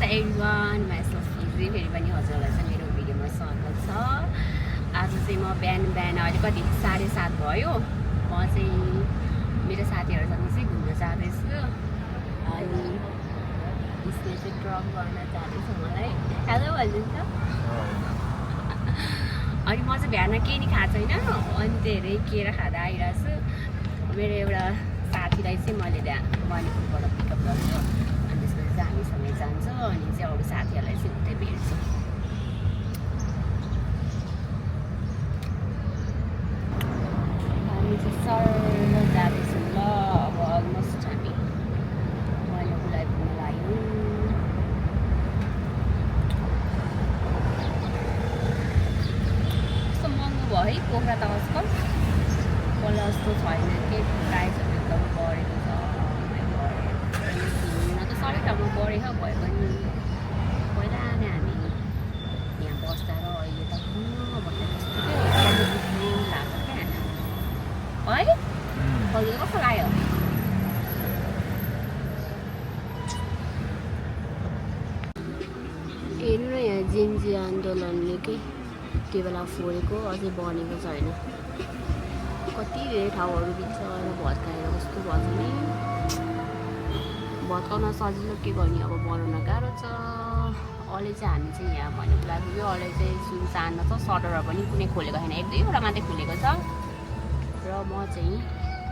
everyone, myself Fizi फेरि पनि हजुरहरूलाई चाहिँ मेरो भिडियोमा स्वागत छ। आज चाहिँ म बिहान अहिले कति 7:30 भयो। म चाहिँ मेरो साथीहरूसँग चाहिँ घुम्न जाँदैछु अनि यसले चाहिँ ड्रप गर्न जाँदैछ मलाई। हेलो भनिदिन्छ। अनि म चाहिँ बिहान केही नि खाएको छैन अनि धेरै केरा खाँदा आइरहेको छु। मेरो एउटा साथीलाई चाहिँ मैले त्यहाँ मणिपुरबाट पिकअप गर्छु अनि त्यसपछि चाहिँ हामी सँगै जान्छौँ अनि चाहिँ अरू साथीहरूलाई चाहिँ उतै भेट्छु। हामी चाहिँ सरल जाँदैछौँ ल। अब अलमोस्ट हामी मैले उसलाई पुग्न लाग्यौँ। कस्तो महँगो भयो है पोखरा त आजकल पहिला जस्तो छैन के प्राइसहरू एकदम बढेको छ। हिँड्न त सबै ठाउँमा बढेको भए पनि पहिला नै हामी यहाँ बस्दा र अहिले त भन्दा जस्तो के लाग्छ क्या है। पहिला कस्तो लाग्यो? हेर्नु न यहाँ जेन्जी आन्दोलनले के त्यो बेला फोडेको अझै बनेको छैन। कति धेरै ठाउँहरू बिचरा भत्काएर कस्तो भएको छ नि। भत्काउन सजिलो के गर्ने अब बनाउन गाह्रो छ। अहिले चाहिँ हामी चाहिँ यहाँ भनेको लाग्यो अहिले चाहिँ सुनसान छ। सटरहरू पनि कुनै खोलेको छैन, 1-2वटा मात्रै खुलेको छ। र म चाहिँ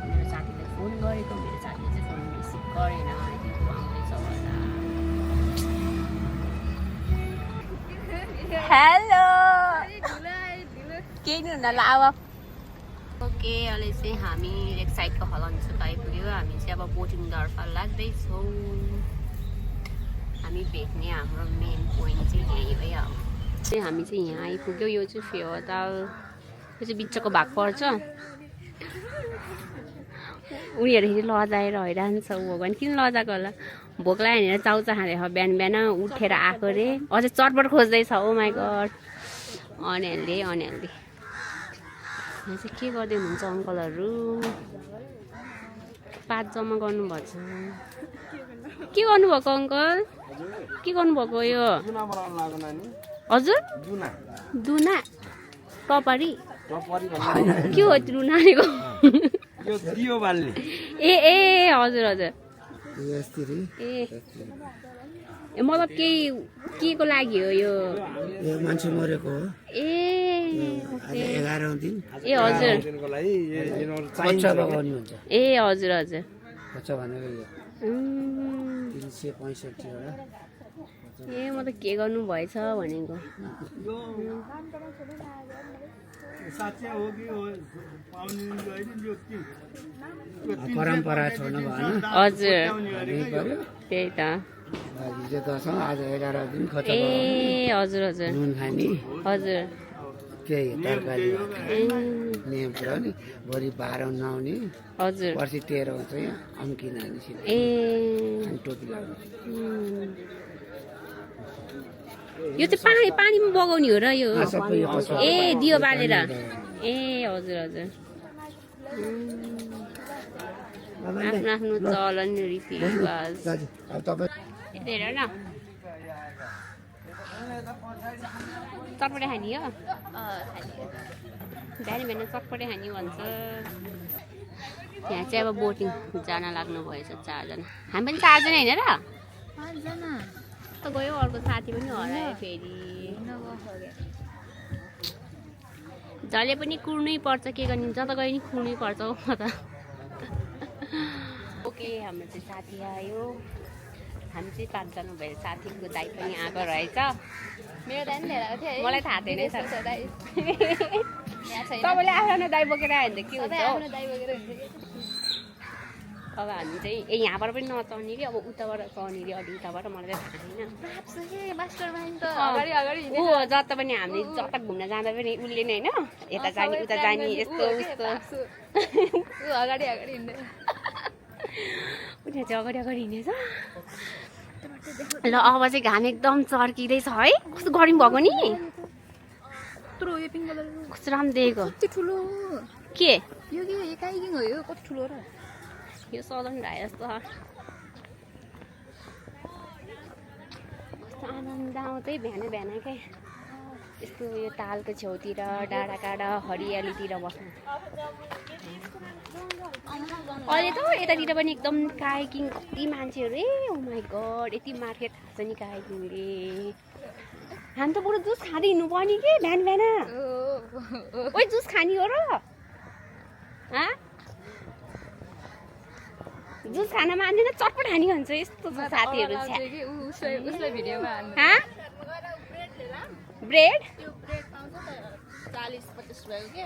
मेरो साथीलाई फोन गरेको, मेरो साथीले चाहिँ फोन रिसिभ गरेन। आउँदैछ होला। हेलो केही हुन ल अब ओके। अहिले चाहिँ हामी लेक साइडको हलन्सुक आइपुग्यो। हामी चाहिँ अब बोटिङतर्फ लाग्दैछौँ। हामी भेट्ने हाम्रो मेन पोइन्ट चाहिँ यही भयो। चाहिँ हामी चाहिँ यहाँ आइपुग्यो। यो चाहिँ फेवाताल, यो चाहिँ बिचको भाग पर्छ। उनीहरू फेरि लजाएर हैरान्छ। भगवान् किन लजाएको होला? भोक लाग्यो भनेर चाउचा खाँदैछ। बिहान उठेर आएको रे अझै चटपट खोज्दैछ। ओ माई गड अनहेल्दी अनहेल्दी। यहाँ चाहिँ के गर्दै हुनुहुन्छ अङ्कलहरू? पात जम्मा गर्नुभएको छ। के गर्नुभएको अङ्कल? के गर्नुभएको यो? हजुर दुना टपरी के हो दुनाको? ए ए हजुर हजुर। ए मतलब के को लागि हो यो? मान्छे मरेको हो। ए 11 दिन। ए हजुर बच्चा लगाउने हुन्छ। ए हजुर हजुर। बच्चा भनेको यो 365 वटा। ए म त के गर्नु भएछ भनेको। परम्परा छोड्नु भएन। हजुर त्यही त। हिजो 10 आज 11 दिन खर्च ए हजुर हजुर नुन खाने हजुर केही तरकारी नियम पुरा नि। भोलि 12 नआउने हजुर पर्सि 13 चाहिँ अम्की नानी ए अनि टोपी लगाउने। यो चाहिँ पानीमा बगाउने हो र यो? सबै यो पछि ए दियो बालेर। ए हजुर हजुर। आफ्नो आफ्नो चलन रीतिरिवाज। अब तपाईँ हेर न चटपटे खाने हो? बिहान चटपटे खाने भन्छ। यहाँ चाहिँ अब बोटिङ जान लाग्नु भएछ 4 जना। हामी पनि 4 जना होइन र? 5 जना त गयो। अर्को साथी पनि हरायो फेरि। जसले पनि कुर्नै पर्छ के गर्ने। जता गयो नि कुर्नै पर्छ हो म त। ओके हाम्रो चाहिँ साथी आयो। हामी चाहिँ 5 जना भएर साथीको दाइ पनि आएको रहेछ। मेरो दाइ नि लिएर आएको थियो है। मलाई थाहा थिएन छ दाइ। तपाईँले आफ्नो दाइ बोकेर आयो भने त के हुन्छ हौ? आफ्नो दाइ बोकेर हिँड्दै। अब हामी चाहिँ यहाँबाट पनि नचढ्ने कि अब उताबाट चढ्ने कि अलि उताबाट मलाई चाहिँ थाहा छैन। मास्टरमाइन्ड त अगाडि अगाडि ऊ जता पनि हामीले जता घुम्न जाँदा पनि उसले नै होइन यता जाने उता जाने यस्तो उस्तो। ऊ अगाडि अगाडि हिँड्दै। उनीहरू चाहिँ अगाडि अगाडि हिँडेछ। ल अब चाहिँ घाम एकदम चर्किँदैछ है। कस्तो गर्मी भएको नि। यत्रो यो पिङ्क कलर कस्तो राम्रो देखेको। कति ठुलो के यो के काइकिङ हो यो? कति ठुलो र यो सदन ढाए जस्तो आनन्द आउँदै बिहान बिहानकै यस्तो यो तालको छेउतिर डाँडा काँडा हरियालीतिर बस्नु अहिले त यतातिर पनि एकदम काइकिङ कति मान्छेहरू ओ माई गड यति मार्केट थाहा छ नि काइकिङले हामी त बरु जुस खाँदै हिँड्नु पर्ने कि बिहान बिहान ओइ जुस खाने हो र जुस खान मान्दैन चटपट खाने भन्छ यस्तो छ साथीहरू उसलाई भिडियोमा ब्रेड 40-50 भयो के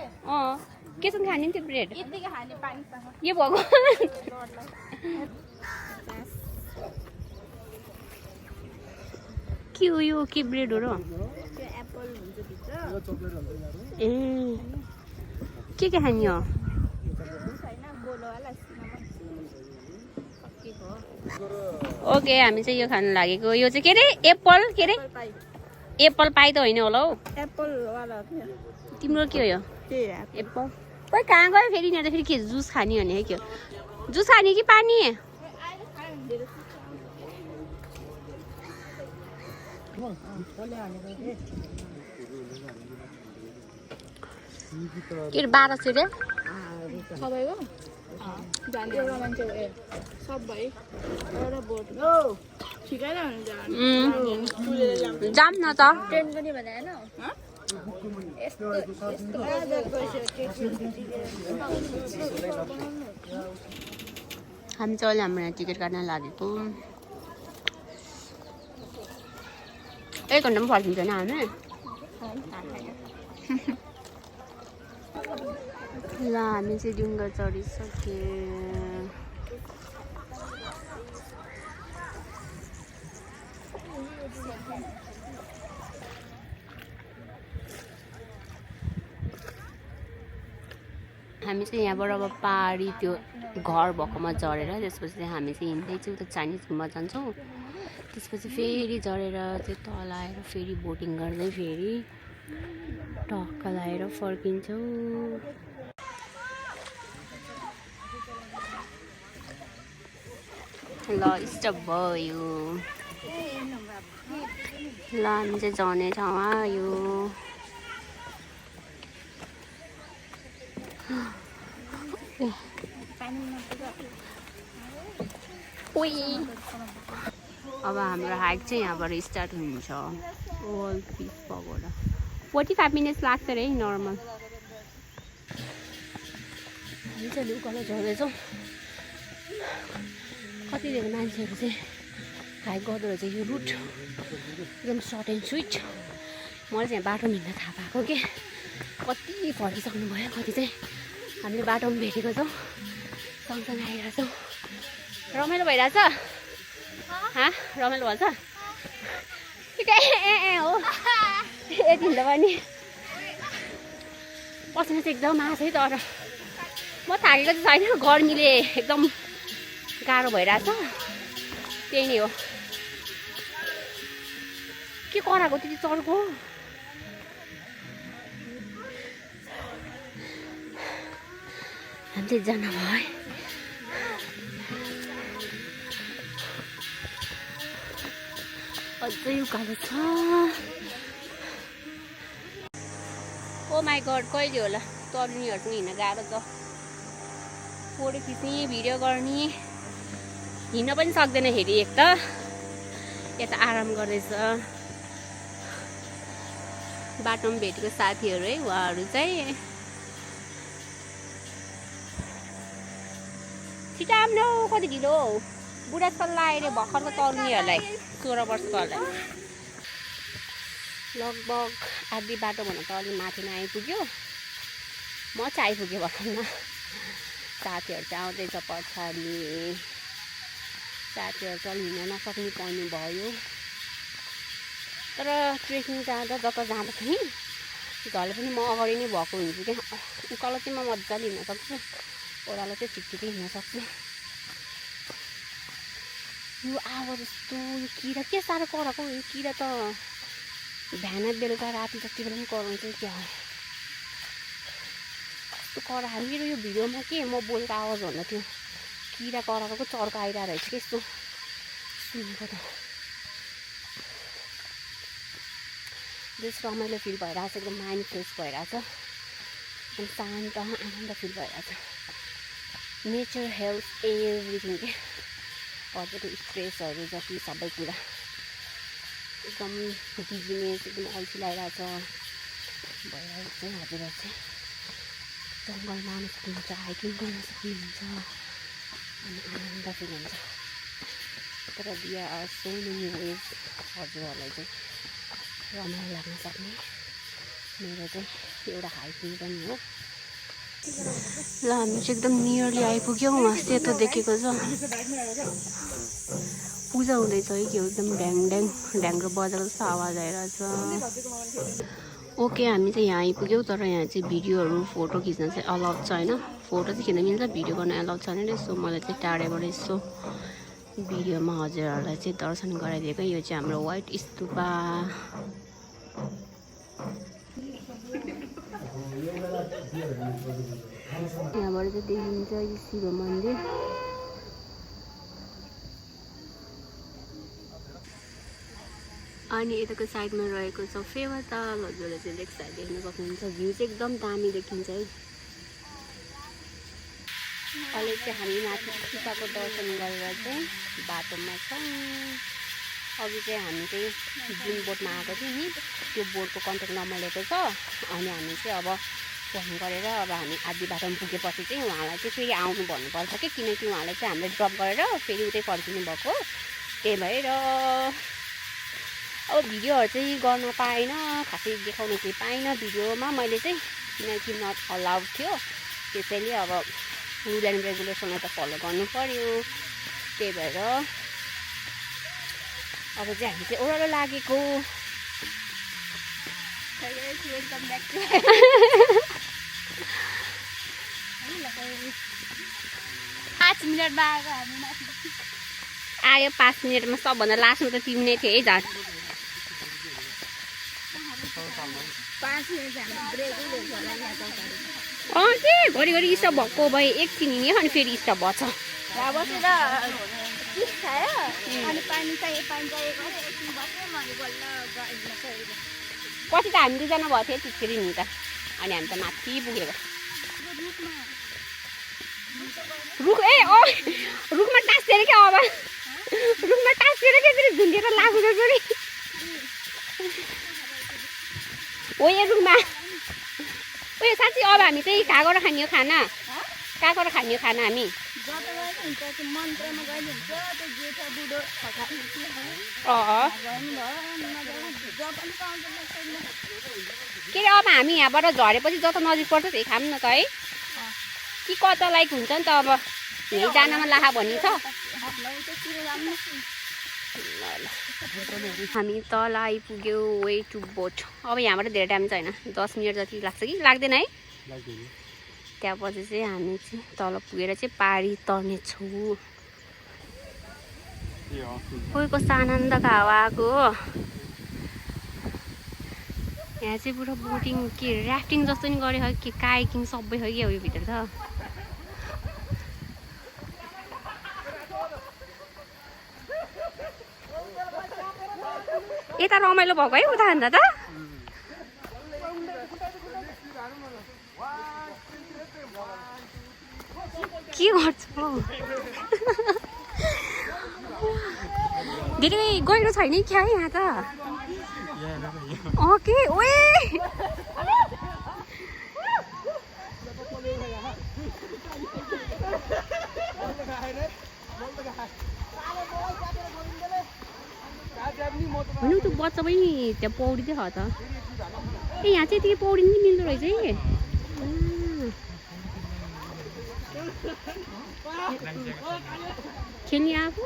केसँग खाने नि त्यो ब्रेड यतिकै खाने पानीसँग यो भगवान् के हो यो के ब्रेड हो र त्यो एप्पल हुन्छ भित्र ए के खाने हो छैन गोलोवाला ओके हामी चाहिँ यो खान लागेको यो चाहिँ के अरे एप्पल के अरे एप्पल पाइ त होइन होला हौ एप्पल वाला तिम्रो के हो यो एप्पल खोइ कहाँ गयो फेरि यहाँ त फेरि के जुस खाने भने है के हो जुस खाने कि पानी के 1200 रे सबैको जाने एउटा मान्छे सब भाइ एउटा बोट ठिकै न जाम न त ट्रेन पनि भने होइन हामी चाहिँ अहिले हाम्रो टिकट काट्न लागेको 1 घन्टामा फर्किन्छ होइन हामी ल हामी चाहिँ डुङ्गा चढिसक्यौँ हामी चाहिँ यहाँबाट अब पहाडी त्यो घर भएकोमा चढेर त्यसपछि चाहिँ हामी चाहिँ हिँड्दै चाहिँ उता चाइनिज घुम्न जान्छौँ त्यसपछि फेरि चढेर चाहिँ तल आएर फेरि बोटिङ गर्दै फेरि टक्क लगाएर फर्किन्छौँ ल स्टप भयो ल हामी चाहिँ जाने ठाउँ आयो अब हाम्रो हाइक चाहिँ यहाँबाट स्टार्ट हुन्छ ओल पिस पगोडा 45 मिनट्स लाग्छ अरे नर्मल हामी चाहिँ उकालो झर्दैछौँ कतिजना मान्छेहरू चाहिँ हाइक गर्दो रहेछ यो रुट एकदम सर्ट एन्ड स्विट मलाई चाहिँ बाटोमा हिँड्न थाहा पाएको के कति फर्किसक्नु भयो कति चाहिँ हामीले बाटोमा भेटेको छौँ सँगसँगै आइरहेको छौँ रमाइलो भइरहेछ रमाइलो भन्छ ए हो यति हिँड्दा पनि पसिना चाहिँ एकदम आएको छ है तर म थाकेको चाहिँ छैन गर्मीले एकदम गाह्रो भइरहेछ त्यही नै हो के कराएको त्यति चर्को हामी चाहिँ जान भयो है अझै उकालो छ ओ माई गड कहिले होला तरुनीहरूसँग हिँड्न गाह्रो छ फोटो खिच्ने भिडियो गर्ने हिँड्न पनि सक्दैन फेरि एक त यता आराम गर्दैछ बाटोमा भेटेको साथीहरू है उहाँहरू चाहिँ छिटो आउनु कति ढिलो हौ बुढासल्ला आएर भर्खरको तरुनीहरूलाई 16 वर्षकोहरूलाई लगभग आधी बाटो भन्दा त अलि माथिमा आइपुग्यो म चाहिँ आइपुगेँ भर्खरमा साथीहरू चाहिँ आउँदैछ पछाडि साथीहरू चाहिँ हिँड्न नसक्ने पाउनु भयो तर ट्रेकिङ जाँदा जता जाँदाखेरि झले पनि म अगाडि नै भएको हुन्छु क्या उकालो चाहिँ म मजाले हिँड्न सक्छु ओह्रालो चाहिँ ठिक हिँड्न सक्छु यो आवाज जस्तो यो किरा के साह्रो कराएको यो किरा त बिहान बेलुका राति जति बेला पनि कराउँछ क्या यस्तो करा मेरो यो भिडियोमा के म बोलेको आवाज भन्दा त्यो किरा कराएको चर्को आइरहेको रहेछ कि यस्तो सुनेको त जस रमाइलो फिल भइरहेछ एकदम माइन्ड फ्रेस भइरहेछ एकदम शान्त आनन्द फिल भइरहेछ नेचर हेल्थ एभ्रिथिङ के हजुरको स्ट्रेसहरू जति सबै कुरा एकदम डिजिनेस एकदम अल्छी लागिरहेछ भइरहेको चाहिँ हजुरहरू चाहिँ जङ्गलमा आउन सक्नुहुन्छ हाइकिङ गर्न सक्नुहुन्छ अनि आनन्द फिल हुन्छ तर दिया आर सो मेनी वेज हजुरहरूलाई चाहिँ रमाइलो लाग्न सक्ने मेरो चाहिँ एउटा हाइकिङ पनि हो ल हामी चाहिँ एकदम नियरली आइपुग्यौँ अस्ति यता देखेको छ पूजा हुँदैछ है के हो एकदम ढ्याङ ढ्याङ्ग्रो बजाएको जस्तो आवाज आइरहेछ ओके हामी चाहिँ यहाँ आइपुग्यौँ तर यहाँ चाहिँ भिडियोहरू फोटो खिच्न चाहिँ अलाउड छ होइन फोटो चाहिँ खिच्न मिल्छ भिडियो गर्न अलाउड छैन रे सो मलाई चाहिँ टाढेबाट यसो भिडियोमा हजुरहरूलाई चाहिँ दर्शन गराइदिएको यो चाहिँ हाम्रो व्हाइट स्तूपा यहाँबाट चाहिँ देखिन्छ यो शिव मन्दिर अनि यताको साइडमा रहेको छ फेवाताल हजुरले चाहिँ लेफ्ट साइड देख्न सक्नुहुन्छ भ्यू चाहिँ एकदम दामी देखिन्छ है अहिले चाहिँ हामी माथि स्तूपाको दर्शन गरेर चाहिँ बाटोमा छौँ अघि चाहिँ हामी चाहिँ जुन बोटमा आएको थियो नि त्यो बोटको कन्ट्याक्ट नम्बर लिएको छ अनि हामी चाहिँ अब फोन गरेर अब हामी आधी बाटोमा पुगेपछि चाहिँ उहाँलाई चाहिँ फेरि आउनु भन्नुपर्छ कि किनकि उहाँलाई चाहिँ हामीले ड्रप गरेर फेरि उतै फर्किनु भएको त्यही भएर अब भिडियोहरू चाहिँ गर्न पाएन खासै देखाउन चाहिँ पाइनँ भिडियोमा मैले चाहिँ किनकि नट अलाउड थियो त्यसैले अब रुल एन्ड रेगुलेसनलाई त फलो गर्नु पर्यो त्यही भएर अब चाहिँ हामी चाहिँ ओह्रालो लागेको 5 मिनटमा आएको हामी आयो 5 मिनटमा सबभन्दा लास्टमा त तिमी नै थिए है झन् 5 मिनट हामी ब्रेकै लिएको होला यहाँ के घरिघरि स्टप भएको भए एकछिन हिँड्यो अनि फेरि स्टप भएछ यहाँ बसेर चिज खायो अनि पानी चाहिएको एकछिन बस्यो अनि बल्ल पछि त हामी दुईजना भएको थियो त्यतिखेर नि त अनि हामी त माथि पुगेको रुख रुखमा टाँसिएर क्या अब रुखमा टाँसिएर क्या फेरि झुन्डेर लाग्छ फेरि हो यो रुखमा उयो साँच्ची अब हामी चाहिँ कहाँ गएर खाने हो खाना कहाँ गएर खाने हो खाना हामी के अरे अब हामी यहाँबाट झरेपछि जता नजिक पर्छ त्यही खाऊँ न त है कि कता लाइक हुन्छ नि त अब यहीँ जानमा लाखा भन्ने छ हामी तल आइपुग्यो वे टु बोट अब यहाँबाट धेरै टाइम छैन 10 मिनट जति लाग्छ कि लाग्दैन है त्यहाँपछि चाहिँ हामी चाहिँ तल पुगेर चाहिँ पारी तर्नेछौँ कोही कस्तो आनन्दको हावा आएको यहाँ चाहिँ पुरा बोटिङ के ऱ्याफ्टिङ जस्तो नि गरे है के काइकिङ सबै है कि यो भित्र त यता रमाइलो भएको है उता भन्दा त के गर्छु धेरै गहिरो छैन क्या है यहाँ त ओके ओए होइन त्यो बच्चा पनि त्यहाँ पौडी चाहिँ छ त ए यहाँ चाहिँ यतिकै पौडी नि मिल्दो रहेछ है खेल्ने आएको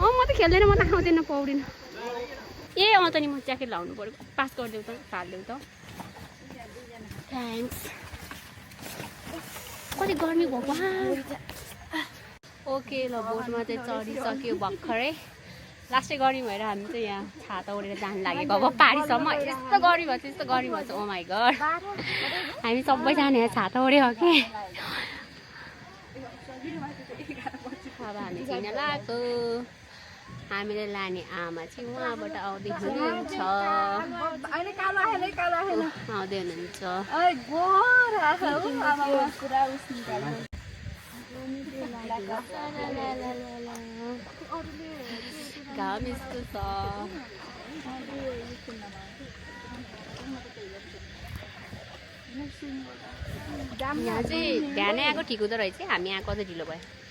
म त खेल्दैन म त आउँदैन पौडिन ए त नि म ज्याकेट लाउनु पऱ्यो पास गरिदेऊ त फालिदेऊ त थ्याङ्क्स कति गर्मी भयो ओके ल बोटमा चाहिँ चढिसक्यो भर्खरै लास्टै गर्मी भएर हामी चाहिँ यहाँ छाता ओढेर जानु लागेको अब पारीसम्म यस्तो गर्मी भएको छ यस्तो गर्मी भएको छ ओ माई गड हामी सबैजना यहाँ छाता ओढेको कि अब हामी किन लाग्यो हामीले लाने आमा चाहिँ उहाँबाट आउँदै हुनुहुन्छ आउँदै हुनुहुन्छ घाम यस्तो छ यहाँ चाहिँ बिहानै आएको ठिक हुँदो रहेछ हामी आएको अझै ढिलो भयो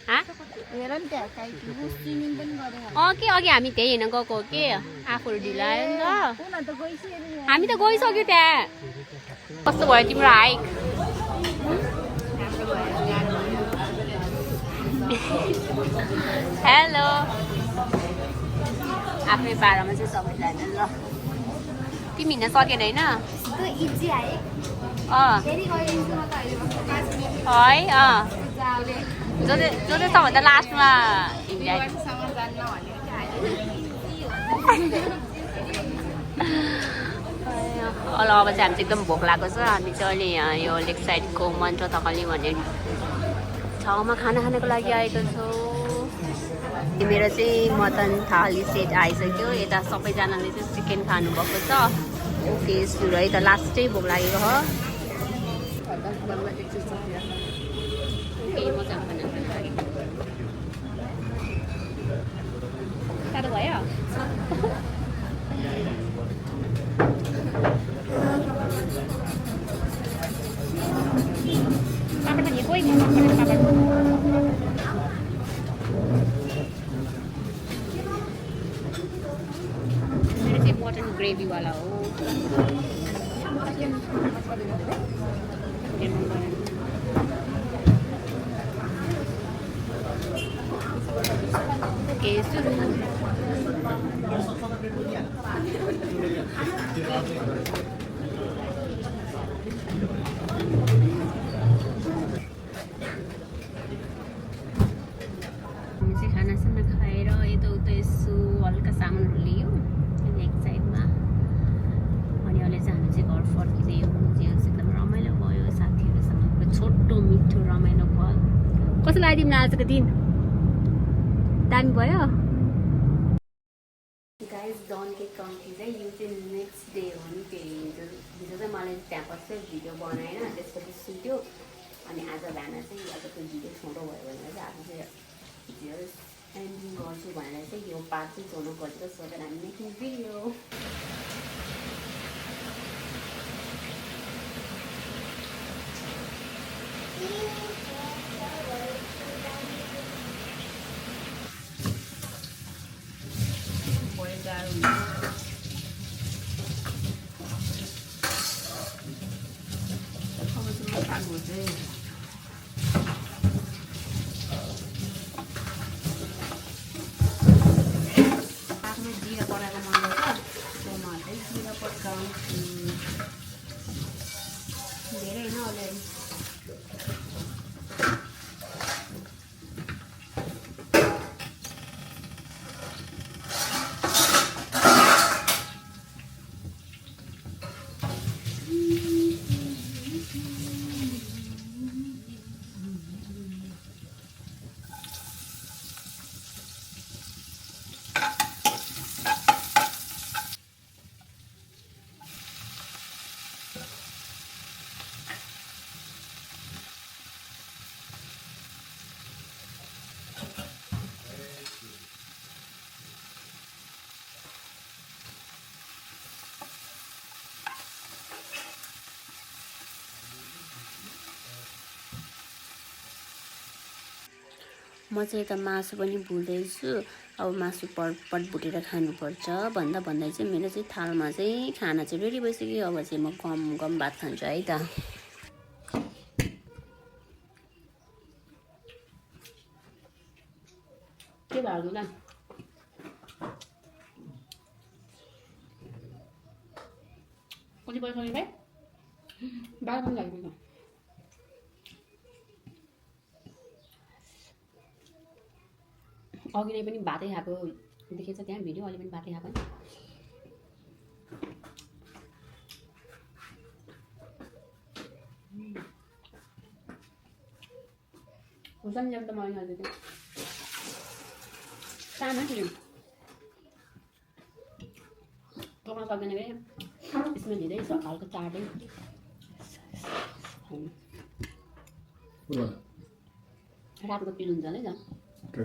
के अघि हामी त्यही हेर्न गएको हो कि आफूहरू ढिलो आयो नि त हामी त गइसक्यो त्यहाँ कस्तो भयो तिम्रो हाइक हेलो आफ्नै पारामा चाहिँ सबैजना ल तिमी हिँड्न सकेन होइन है जो चाहिँ सबभन्दा लास्टमा अब चाहिँ हामी चाहिँ एकदम भोक लागेको छ हामी चाहिँ अहिले यहाँ यो लेक साइडको मन्त्र थकाली भन्ने ठाउँमा खाना खानको लागि आएको छौँ मेरो चाहिँ मटन थाली सेट आइसक्यो यता सबैजनाले चाहिँ चिकन खानुभएको छ ओके सुरु है त लास्टै भोक लागेको हो साह्रो भयो पापड पनि कोही पापड मेरो चाहिँ मटन ग्रेभीवाला हो ओके सुरु खानासाना खाएर यताउता यसो हल्का सामानहरू लियो एक साइडमा अनि अहिले चाहिँ हामी चाहिँ घर फर्किँदै हो एकदम रमाइलो भयो साथीहरूसँगको छोटो मिठो रमाइलो भयो कस्तो लाग्यो तिमीलाई आजको दिन दामी भयो गाइस डन केक कम्ती चाहिँ यो चाहिँ नेक्स्ट डे हो नि फेरि हिजो चाहिँ मलाई त्यहाँ कस्तो भिडियो बनाएन त्यसपछि सुत्यो अनि आज बिहान चाहिँ अब त्यो भिडियो छोटो भयो भनेर चाहिँ आज चाहिँ भिडियो एन्डिङ गर्छु भनेर चाहिँ यो पार्ट चाहिँ छोड्नु खोजेको सो द्याट हामी मेकिङ भिडियो जिरा पकाएको मन गर्छ टमाटर जिरा पकाउँछु धेरै होइन अलिअलि म चाहिँ यता मासु पनि भुल्दैछु अब मासु पटपट भुटेर खानुपर्छ भन्दा भन्दै चाहिँ मेरो चाहिँ थालमा चाहिँ खाना चाहिँ रेडी भइसक्यो अब चाहिँ म गम भात खान्छु है त के भयो ल कति पैसा भाइ 12 पनि लाग्दैन अघि नै पनि भातै खाएको देखेछ त्यहाँ भिडियो अहिले पनि भातै खाएको हुन्छ नि त मैले हाल्दै थिएँ सानो फिल्म चोख्न सक्दैन कि स्मेल लिँदैछ हल्का चाटै रातको पिल हुन्छ होला है त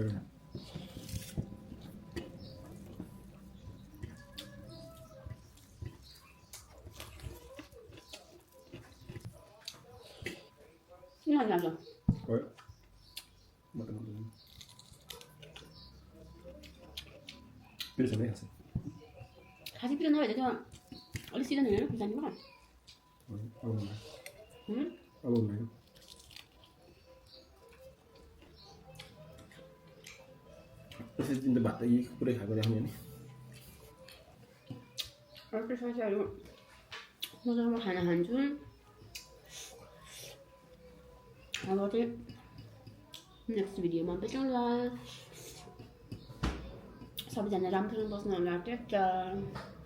किन लाग्छ खासै पिरो नभए त्यो अलिक सिधो हुँदैन खुर्सानीमा त्यसरी त भात यी पुरै खाएको देख्ने नि अर्को साथीहरू मजामा खाना खान्छु अब चाहिँ नेक्स्ट भिडियोमा भेटौँला सबैजना राम्रो बस्नु होला टेक केयर